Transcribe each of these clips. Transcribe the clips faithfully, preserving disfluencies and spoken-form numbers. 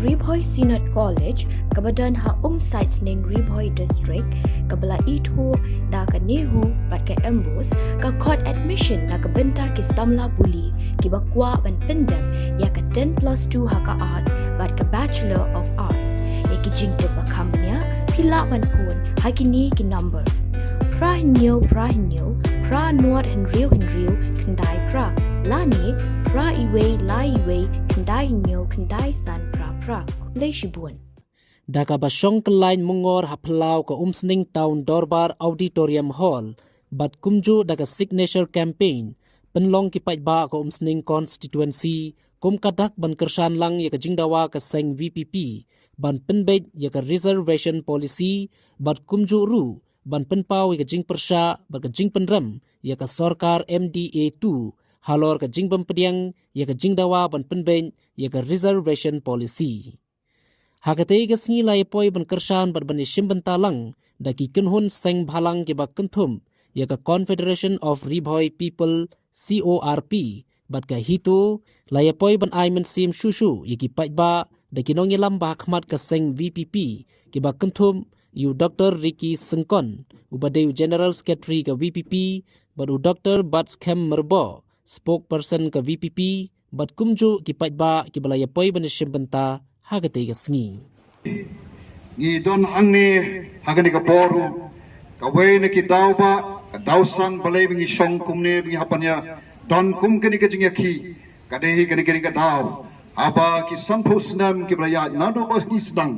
Ri Bhoi Synod College, kaba don ha Umsaitsning, Ri Bhoi District, kaba la ithuh da ka NEHU bad ka MBOSE, ka khot admission na ka bynta ki samla pule kiba kwah ban pyndep ïa ka ten plus two ha ka Arts bad ka Bachelor of Arts. Ïa ki jingtip ba kham bniah phi lah ban phone ha kine ki number: phra hynñiew phra hynñiew phra nod hynriew hynriew khyndai phra, lane phra iwei lai iwei khyndai hynñiew khyndai san phra phra. Khublei shibun. Da kaba shong kyllaiñ myngor ha phyllaw ka Umsning Town Dorbar Auditorium Hall bad kumjuh da ka Signature Campaign pynlong ki paidbah ka Umsning Constituency kum ka dak ban kyrshan lang ïa ka jingdawa ka seng VPP ban pynbeit ïa ka Reservation Policy bad kumjuh ruh ban pynpaw ïa ka jingpyrshah bad ka jingpynrem ïa ka sorkar MDA two halor ka jingbym pdiang ïa ka jingdawa ban pynbeit ïa ka Reservation Policy. Ha katei ka sngi la ïa poi ban kyrshan bad ban ïashim bynta lang da ki kynhun seng bhalang kiba kynthup ïa ka Confederation of Ri Bhoi People, CORP, bad ka HITO. La ïa poi ban ai mynsiem shuh shuh ïa ki paidbah da ki nongïalam ba ha khmat ka seng VPP kiba kynthup ïa u Dr Ricky Syngkon, uba dei u General Secretary ka VPP, bad u Dr Batskhem Myrboh, Spokesperson ka VPP, bad kumjuh ki paidbah kiba la ïa poi ban ïashim bynta ha katei ka sngi. Ngi don hangne ha kane ka por ruh, kawei na ki daw ba, ka daw sang balei ba ngi shong kumne ba ngi hap ban ïa don kum kane ka jingïakhih, ka dei hi kane kane ka daw haba ki sanphew snem kiba la ïaid naduh ba ngi sdang,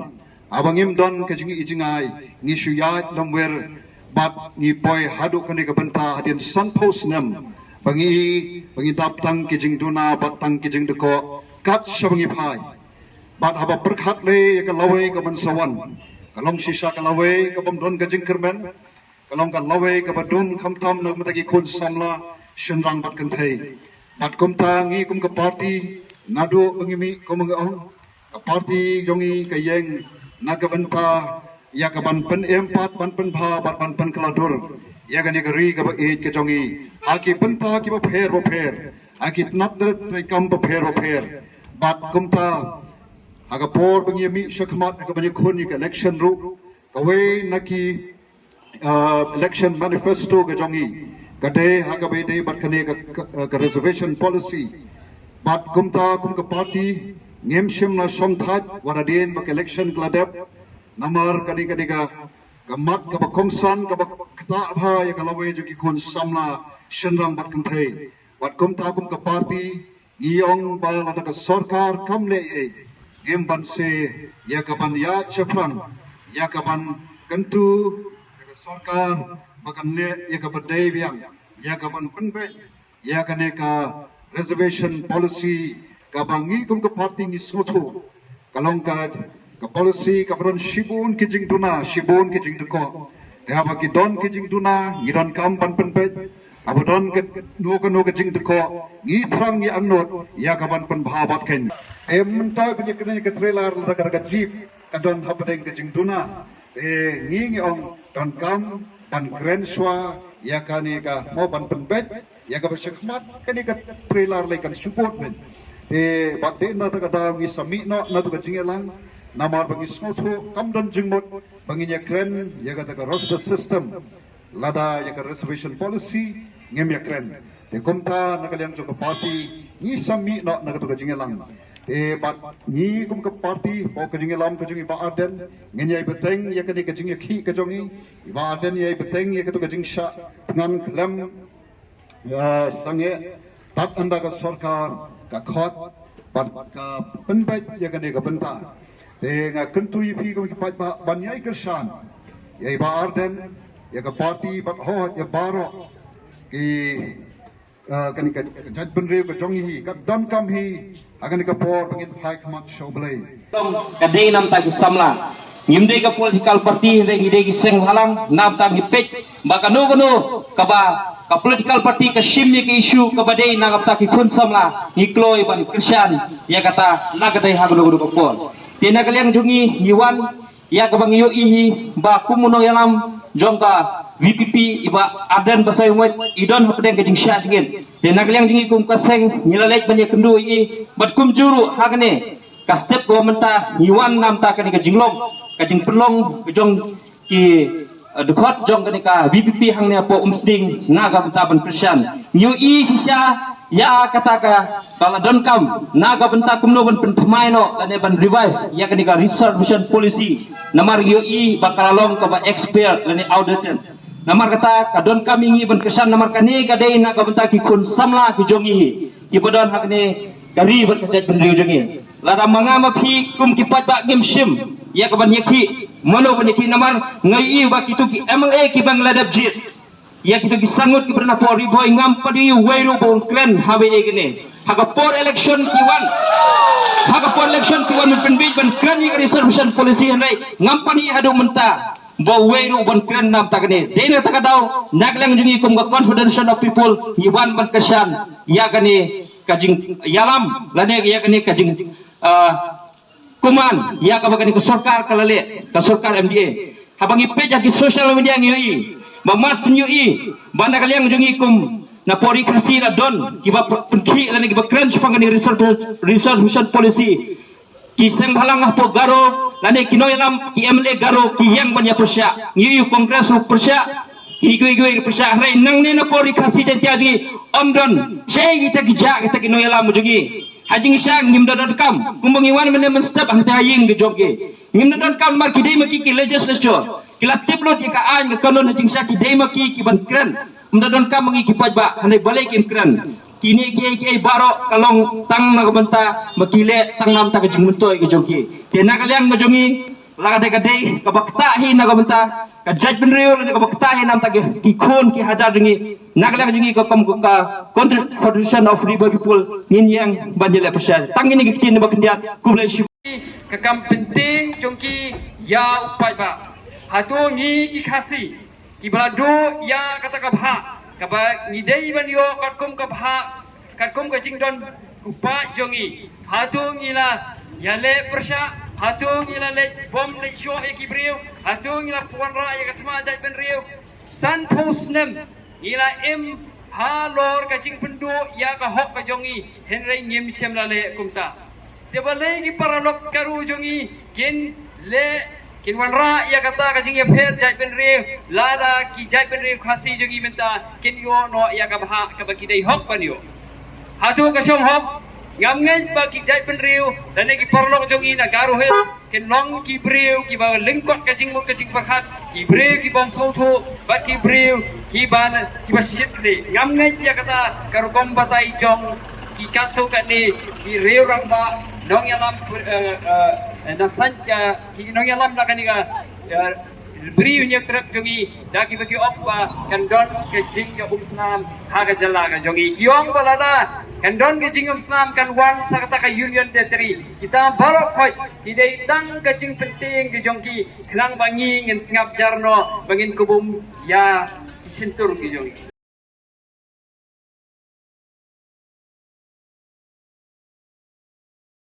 haba ngim don ka jingi jngai, ngi shu ïaid lamwir bad ngi poi haduh kane ka bynta hadien sanphew snem ba ngi, ba ngi dap tang ki jingduna bad tang ki jingdkoh kat shaba ngi phai. Bad haba pyrkhat lei ïa ka lawei kaban sa wan, ka long shisha ka lawei kabym don ka jingkyrmen, ka long ka lawei kaba dum khamtam na ka bynta ki khun samla shynrang bad kynthei. Bad kumta ngi kum ka party, naduh ba ngi mih kum ba ngi ong, ka party jong ngi ka ïeng na ka bynta ïa kaban pynim pat, ban pynbha bad ban pynkylla dur ïa kane ka ri kaba ïeit ka jong ngi ha ki bynta kiba pher bapher, ha ki tnat treikam bapher bapher. Bad kumta ha ka por ba ngi mih shakhmat ha kaban ïakhun ïa ka election ruh, kawei na ki, uh, election manifesto ka jong ngi ka dei ha kaba ïadei bad kane ka, ka, ka reservation policy. Bad kumta kum ka party ngim shym la shongthait wat hadien ba ka election ka la dep, namar kane ka dei ka, ka mat kaba kongsan kaba ktah bha ïa ka lawei jong ki khun samla shynrang bad kynthei. Bad kumta kum ka party ngi ong ba lada ka sorkar kam leh ei ei, ngim banse ïa kaban ïaid shaphrang, ïa kaban kyntu ïa ka sorkar ba kan leh ïa kaba dei biang ïa kaban pynbeit ïa kane ka reservation policy kaba ngi kum ka party ngi sngewthuh ka long ka, ka policy kaba don shibun ki jingduna, shibun ki jingdkoh. Te haba ki don ki jingduna ngi donkam ban pynbeit, haba don kano kano ka jingdkoh ngi thrang ngi angnud ïa kaban pynbha bad keiñ. Te mynta ba ngi kane ka trailer lada ka, ka jeep ka don hapdeng ka jingduna, te ngi ngi ong donkam ban kren shuwa ïa kane ka, mo ban pynbeit ïa kaba shakhmat kane ka trailer lei kan shu bud beit. Te bad dei na kata ka daw ngi sa mih noh na kata ka jingïalang, namar ba ngi sngewthuh kam don jingmut ba ngin ïakren ïa kata ka roster system lada ïa ka reservation policy ngim ïakren. Te kumta na ka liang jong ka party ngi sa mih noh na kata ka jingïalang. Te bad ngi kum ka party, hapoh ka jingïalam ka jong i Bah Ardent, ngin ïai bteng ïa kane ka jingïakhih ka jong i. I Bah Ardent ïai bteng ïa kata ka jingshah thngan khlem, ïa, sangeh tad ynda ka sorkar ka khot bad ka pynbeit ïa kane ka bynta. Te nga kyntu ïa phi kum ki paidbah ban ïai kyrshan ïa i Bah Ardent, ïa ka party bad hooid ïa baroh ki, ïa, kane ka, ka jaitbynriew ka jong ngi hi, ka donkam hi ha kane ka por ba ngin phai khmat sha U Blei. Ka dei namar ki samla. Ngim dei ka political party, hynrei ngi dei ki seng bhalang, namar ngi peit ba kano kano kaba ka political party ka shim ïa ka issue kaba dei na ka bynta ki khun samla, ngi kloi ban kyrshan ïa kata na ka dei ha kano kano ka por. Te na ka liang jong ngi ngi wan ïa kaba ngi ïohi hi ba kum u nongïalam jong ka VPP i Bah Ardent Basaiawmoit i don hapdeng ka jingshah jingit. Te na ka liang jong ngi kum ka seng ngi la leit ban ïakynduh ïa i bad kumjuh ruh ha kane Ka step kaba mynta ngi wan namar kane ka jinglong, ka jingpynlong ka jong ki, eh, dkhot jong kane ka VPP hangne hapoh Umsning na ka bynta ban kyrshan. Ngi ïohi shisha ïa kata kaba la donkam na ka bynta kumno ban pynthymmai noh lane ban revive ïa kane ka reservation policy. Namar ngi ïohi ba ka la long kaba expire lane outdated. Namar kata ka donkam ïa ngi ban kyrshan namar kane ka dei na ka bynta ki khun samla ki jong ngi kiba don ha kane ka ri bad ka jaitbynriew jong ngi. Lada ma nga ma phi kum ki paidbah ngim shim ïa ka ban ïakhih, mano ban ïakhih? Namar nga ïohi ba kito ki MLA kiba la dep jied ïa kito ki san ngut kiba don hapoh Ri Bhoi, ngam pat ïohi uwei ruh ba un kren ha kaba ïadei kane. Ha ka por election ki wan, ha ka por election ki wan ban pynbiej ban kren ïa ka reservation policy, hynrei ngam pat ïohi haduh mynta ba uwei ruh ban kren namar kane. Dei na kata ka daw na ka liang jong ngi kum ka Confederation of People ngi wan ban kyrshan ïa kane ka jingïalam lane ïa kane ka jing, ah, kuman ïa kaba kane ka sorkar ka la leh, ka sorkar MDA. Haba ngi peit ha ki social media ngi ïohi ba mar shen ïohi ba na ka liang jong ngi kum na poh Ri Khasi la don kiba pynkhih lane kiba kren shaphang kane reservation, reservation policy. Ki seng bhalang hapoh Garo lane ki nongïalam, ki MLA Garo ki ïeng ban ïa pyrshah. Ngi ïohi Congress ruh pyrshah, kiwei kiwei ki pyrshah. Hynrei nangne na poh Ri Khasi Jaiñtia jong ngi ym don shaei kita ki jah, kita ki nongïalam jong ngi. Ha jingshisha ngim da donkam, kumba ngi wan mynne mynstep hangta ha ïing ki jong ki. Ngim da donkam namar ki dei ma ki ki legislature, ki la tip lut ïa ka aiñ ka kanun. Ha jingshisha ki dei ma ki ki ban kren. Ym da donkam ma ngi ki paidbah, hynrei balei kim kren? Kine kiei kiei baroh ka long tang na ka bynta ba ki leh tang namar ka jingmyntoi ka jong ki. Te na ka liang ka jong ngi, la ka dei ka dei kaba ktah hi na ka bynta ka jaitbynriew lane kaba ktah hi namar ki khun ki hajar jong ngi. Na ka liang jong ngi ka kum ka Confederation of Ri Bhoi People ngin ïeng ban ïaleh pyrshah. Tang kine ki ktien ba khyndiat. Khublei shibun. Ka kam pyntieng jong ki ïa u paidbah. Hato ngi ki Khasi kiba la duh ïa kata ka bhah kaba ngi dei ban ïoh katkum ka bhah, katkum ka jingdon u paid jong ngi? Hato ngi la ïaleh pyrshah? Hato ngi la leit bom leit shoh ïa ki briew? Hato ngi la wanrah ïa ka thma jaitbynriew? Sanphew snem ngi la im halor ka jingpynduh ïa ka hok ka jong ngi, hynrei ngim shym la leh kumta. Te balei ki paralok Garo jong ngi kin leh, kin wanrah ïa kata ka jingïapher jaitbynriew, lada ki jaitbynriew Khasi jong ngi mynta kin ïoh noh ïa ka bhah kaba ki dei hok ban ïoh? Hato ka shong hok? Ngam ngeit ba ki jaitbynriew lane ki paralok jong ngi na Garo Hills kin long ki briew kiba lyngkot ka jingmut ka jingpyrkhat, ki briew ki bym sngewthuh bad ki briew kiba, kiba shit khlieh. Ngam ngeit ïa kata ka rukom batai jong ki katto katne ki riew rangbah, nongïalam, eh, eh, na saiñ, eh, ki nongïalam na kane ka, eh, Ri Hynñiewtrep jong ngi, da kiba ki ong ba kan don ka jingïaumsnam ha ka jylla ka jong ngi. Ki ong ba lada kan don ka jingïaumsnam kan wan sa kata ka Union Territory. Kita baroh khoit ki dei tang ka jingpyntieng ka jong ki, khnang ba ngi ngin sngap jar noh, ba ngin kbum ïa ki shyntur ki jong ngi.